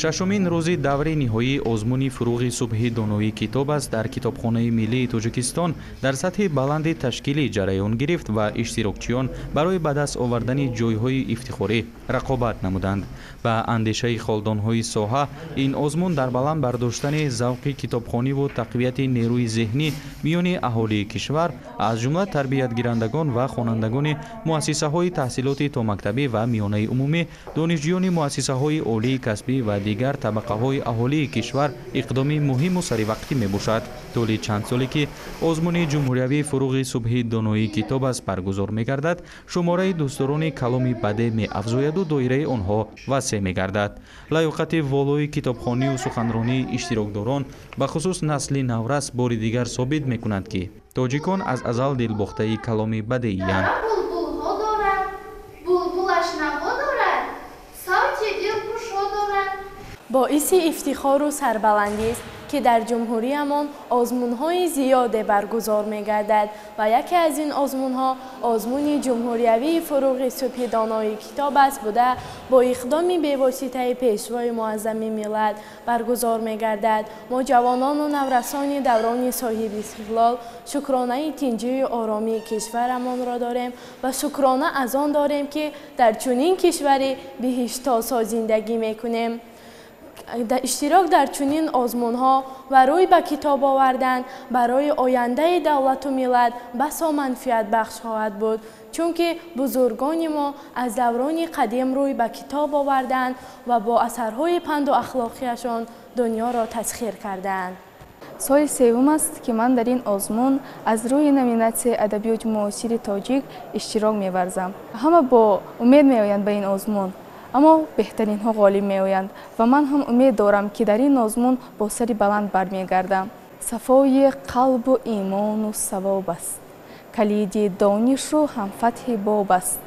Шашумин рӯзи даври ниҳоии озмуни «Фурӯғи субҳи доноии китоб аст» дар Китобхонаи миллии Тоҷикистон дар сатҳи баланди ташкилӣ ҷараён гирифт ва иштирокчиён барои ба даст овардани ҷойҳои ифтихорӣ рақобат намуданд. Ба андешаи холдонҳои соҳа, ин озмун дар баланд бардоштани завқи китобхониву тақвияти нерӯи зеҳнӣ миёни аҳолии кишвар, аз ҷумла тарбиятгирандагон ва хонандагони муассисаҳои таҳсилоти томактабӣ ва миёнаи умумӣ, донишҷӯёни муассисаҳои олии касбӣ ва дигар табақаҳои аҳолии кишвар иқдоми муҳиму саривақтӣ мебошад. Тӯли чанд соле ки озмуни ҷумҳуриявии «Фурӯғи субҳи доноии китоб аст» баргузор мегардад, шумораи дӯстдорони каломи бадеъ меафзояду доираи онҳо васеъ мегардад. Лаёқати волои китобхонию суханронии иштирокдорон, бахусус насли наврас, бори дигар собит мекунанд, ки тоҷикон аз азал дилбохтаи каломи бадеиянд. Булбулҳо дорад, булбулаш наво дорад, савти дилкушо дорад. Боиси ифтихору сарбаландист, ки дар ҷумҳуриямон озмунҳои зиёде баргузор мегардад ва яке аз ин озмунҳо озмуни ҷумҳуриявии «Фурӯғи субҳи донои китоб аст» буда, бо иқдоми бевоситаи Пешвои муаззами миллат баргузор мегардад. Мо, ҷавонону наврасони даврони соҳибистиқлол, шукронаи тинҷию оромии кишварамонро дорем ва шукрона аз он дорем, ки дар чунин кишвари биҳиштосо зиндагӣ мекунем. Иштирок дар чунин озмунҳо ва рӯй ба китоб овардан барои ояндаи давлату миллат басо манфиатбахш хоҳад буд, чунки бузургони мо аз даврони қадим рӯй ба китоб оварданд ва бо асарҳои панду ахлоқияшон дунёро тасхир кардаанд. Соли севум аст, ки ман дар ин озмун аз рӯи номинатсияи адабиёти муосири тоҷик иштирок меварзам. Ҳама бо умед меоянд ба ин озмун, аммо беҳтаринҳо ғолиб меоянд ва ман ҳам умед дорам, ки дар ин озмун бо сари баланд бармегардам. Сафои қалбу имону савоб аст, калиди донишу ҳам фатҳи боб аст,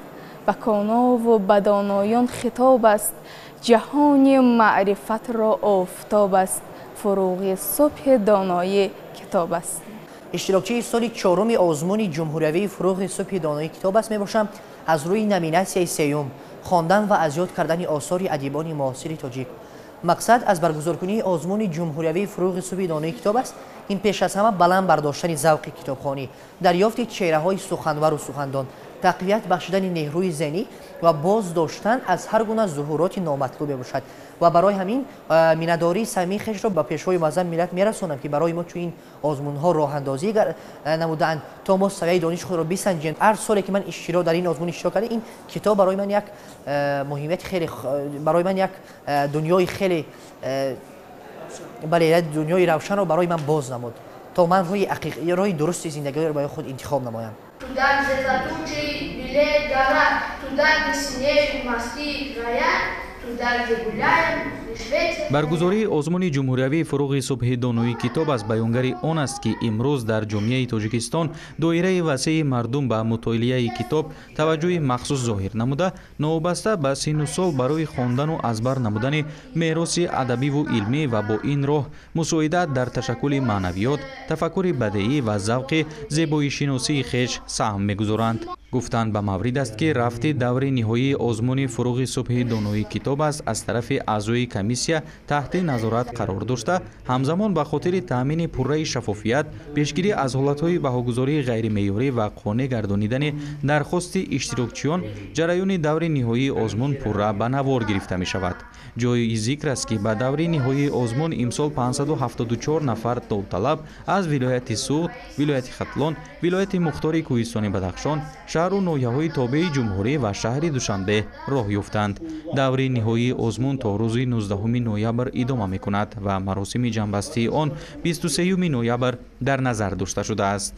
ба конову ба доноён хитоб аст, ҷаҳони маърифатро офтоб аст, фурӯғи субҳи доноӣ китоб аст. Иштирокчии соли чоруми озмуни ҷумҳуриявии «Фурӯғи субҳи доноии китоб аст» мебошам, аз рӯи номинатсияи сеюм, хондан ва аз ёд кардани осори адибони муосири тоҷик. Мақсад аз баргузоркунии озмуни ҷумҳуриявии «Фурӯғи субҳи доноии китоб аст» ин пеш аз ҳама баланд бардоштани завқи китобхонӣ, дарёфти чеҳраҳои суханвару сухандон, тақвият бахшидани нерӯи зеҳнӣ ва боз доштан аз ҳар гуна зуҳуроти номатлуб мебошад. Ва барои ҳамин миннатдории самимии хешро ба Пешвои муаззами миллат мерасонам, ки барои мо чунин озмунҳо роҳандозӣ намудаанд, то мо савияи дониши худро бисанҷем. Ҳар соле ки ман иштирок дар ин озмун иштирок кардам, ин китоб барои ман як муҳимияти хеле, барои ман як дунёи хеле, бале, дунёи равшанро барои ман боз намуд, то ман роҳи дурусти зиндагиро барои худ интихоб намоям. Туда, где за тучей белеет гора, туда, где синеют морские края, туда, где гуляем. Баргузории озмуни ҷумҳуриявии «Фурӯғи субҳи доноии китоб аст» баёнгари он аст, ки имрӯз дар ҷомеаи Тоҷикистон доираи васеи мардум ба мутолиаи китоб таваҷҷӯҳи махсус зоҳир намуда, новобаста ба синну сол барои хондану аз бар намудани мероси адабиву илмӣ ва бо ин роҳ мусоидат дар ташаккули маънавиёт, тафаккури бадеӣ ва завқи зебоишиносии хеш саҳм мегузоранд. Гуфтан ба маврид аст, ки рафти даври ниҳоии озмуни «Фурӯғи субҳи доноии китоб аст» аз тарафи аъзои комиссия таҳти назорат қарор дошта, ҳамзамон ба хотири таъмини пурраи шаффофият, пешгирӣ аз ҳолатҳои баҳогузории ғайримеъёрӣ ва қонеъ гардонидани дархости иштирокчиён ҷараёни даври ниҳоии озмун пурра ба навор гирифта мешавад. Ҷои зикр аст, ки ба даври ниҳоии озмун имсол 574 нафар довталаб аз вилояти Суғд, вилояти Хатлон, вилояти мухтори Кӯҳистони Бадахшон, шаҳру ноҳияҳои тобеи ҷумҳурӣ ва шаҳри Душанбе роҳ ёфтанд. Даври ниҳоии озмун то рӯзи 19 ноябр идома мекунад ва маросими ҷамъбастии он 23 ноябр дар назар дошта шудааст.